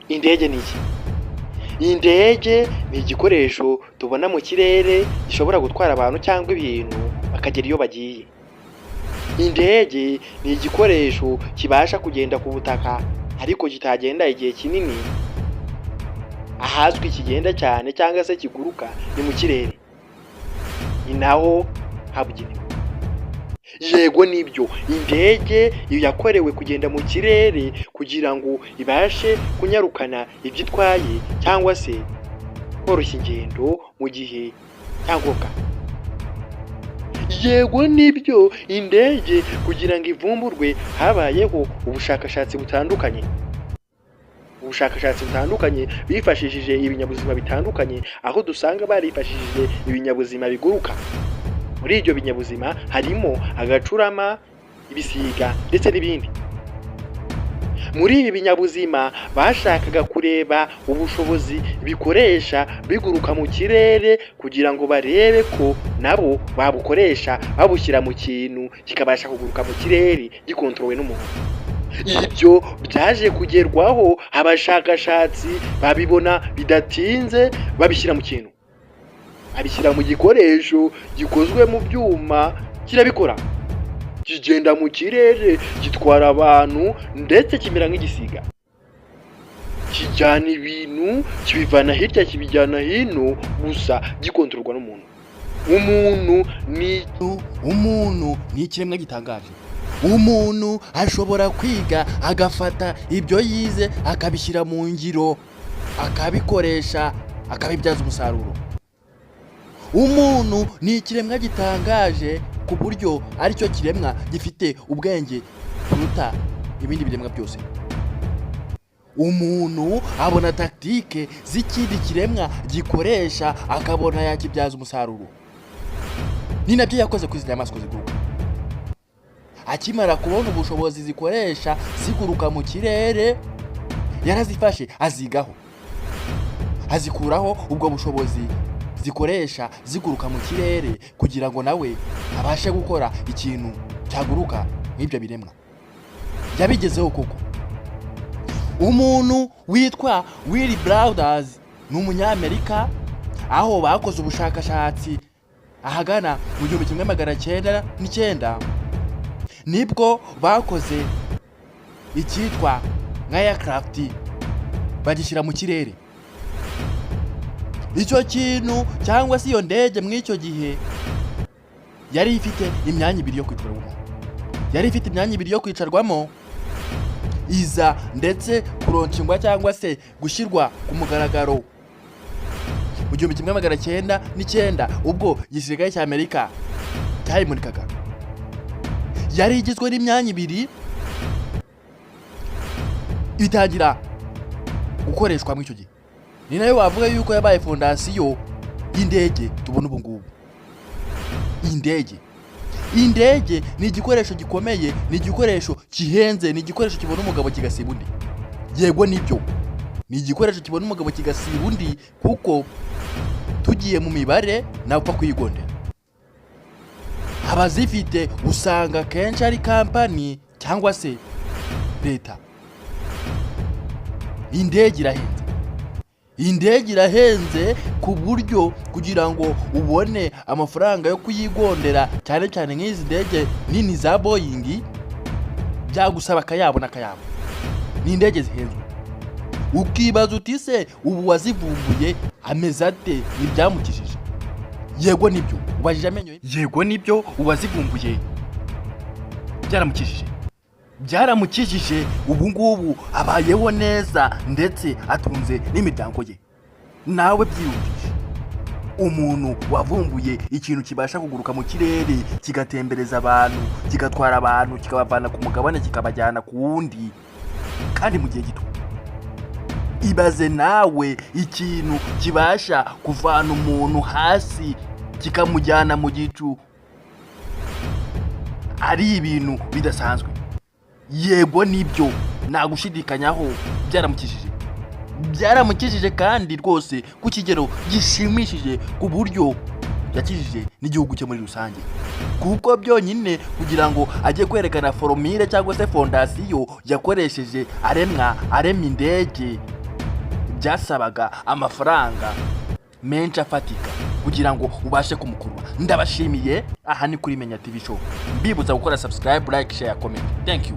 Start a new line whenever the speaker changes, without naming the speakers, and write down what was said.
Indege ni iki? Indege ni igikoresho tubona mu kirere gishobora gutwara abantu cyangwa ibintu bakagera iyo bagiye. Indege ni igikoresho kibasha kugenda ku butaka ariko kitagenda igihe kinini. Ahazwi kigenda cyane cyangwa se kiguruka ni mu kirere, ni naho habugenewe. Yego nibyo, indege yakorewe kugenda mu kirere kugira ngo ibashe kunyarukana ibyo itwaye cyangwa se koroshya ingendo mu gihe cya ngombwa. Yego nibyo, indege kugira ngo ivumburwe habayeho ubushakashatsi butandukanye. Ubushakashatsi butandukanye bifashishije ibinyabuzima bitandukanye, aho dusanga barifashishije ibinyabuzima biguruka. Muri ibyo binyabuzima harimo agacurama, ibisiga ndetse n'ibindi. Muri ibi binyabuzima bashakaga kureba ubushobozi bikoresha biguruka mu kirere, kugira ngo barebe ko nabo babukoresha babushyira mu kintu kikabasha kuguruka mu kirere gikontorolwe n'umuntu. Ibyo byaje kugerwaho, abashakashatsi babibona bidatinze, babishyira mu kintu, babishyira mu gikoresho gikozwe mu byuma, kirabikora, kigenda mu kirere, gitwara abantu ndetse kimera nk'igisiga, kijyana ibintu kibivana hirya kibijyana hino, gusa gikontororwa n'umuntu. Umuntu ni
Umuntu ni ikiremwa gitangaje. Umuntu ashobora kwiga, agafata ibyo yize akabishyira mu ngiro, akabikoresha, akabibyaza umusaruro. Umuntu ni ikiremwa gitangaje ku buryo aricyo kiremwa gifite ubwenge kuruta ibindi biremwa byose. Umuntu abona tactique z'ikindi kiremwa gikoresha, akabona yakibyaza umusaruro. Ni nabyo yakoze kuri izi nyamaswa ziguruka. Akimara kubona ubushobozi zikoresha ziguruka mu kirere, yarazifashe azigaho, azikuraho ubwo bushobozi zikoresha ziguruka mu kirere, kugira ngo nawe abashe gukora ikintu cyaguruka nk'ibyo biremwa. Yabigezeho koko. Umuntu witwa Will Brothers ni Umunyamerika, aho bakoze ubushakashatsi ahagana mu 1909, nibwo bakoze icyitwa nka aircraft, bagishyira mu kirere. Icyo kintu cyangwa se iyo ndege muri icyo gihe yari ifite imyanya ibiri yo kwicarwamo, yari ifite imyanya ibiri yo kwicarwamo. Iza ndetse kulaunchingwa cyangwa se gushyirwa ku mugaragaro mu 1909, ubwo igisirikare cy'Amerika cyayimurikaga. Yari igizwe n'imyanya ibiri, itangira gukoreshwa muri icyo gihe. Ni nayo wavuga yuko yabaye fondasiyo y'indege tubona ubu ngubu. Indege ni igikoresho gikomeye, ni igikoresho gihenze, ni igikoresho kibona umugabo kigasiba undi. Yego nibyo, ni igikoresho kibona umugabo kigasiba undi, kuko tugiye mu mibare nawe upfa kuyigondera. Abazifite usanga akenshi ari kampani cyangwa se leta. Indege irahenze, indege irahenze ku buryo kugira ngo ubone amafaranga yo kuyigondera, cyane cyane nk'izi ndege nini za Boeing, byagusaba akayabo n'akayabo. Ni indege zihenzwe. Ukibaza uti: "Se ubu wazivumbuye ameze ate? Ntibyamukijije?" Yego nibyo, ubajije amenyo ye. Yego nibyo, uwazivumbuye byaramukijije, byaramukijije. Ubu ngubu abayeho neza ndetse atunze n'imiryango ye. Nawe byiyumvishe, umuntu wavumbuye ikintu kibasha kuguruka mu kirere, kigatembereza abantu, kigatwara abantu, kikabavana ku mugabane kikabajyana ku wundi, kandi mu gihe gito. Ibaze nawe ikintu kibasha kuvana umuntu hasi kikamujyana mu gicu, ari ibintu bidasanzwe. Yego nibyo, nta gushidikanyaho, byaramukijije, byaramukijije kandi rwose ku kigero gishimishije, ku buryo yakijije n'igihugu cye muri rusange, kuko byonyine kugira ngo ajye kwerekana formule cyangwa se fondasiyo yakoresheje aremwa arema indege. Byasabaga amafaranga menshi afatika kugira ngo ubashe kumukurura. Ndabashimiye. Aha ni kuri Menya TV Show. Mbibutsa gukora subscribe, like, share, comment. Thank you.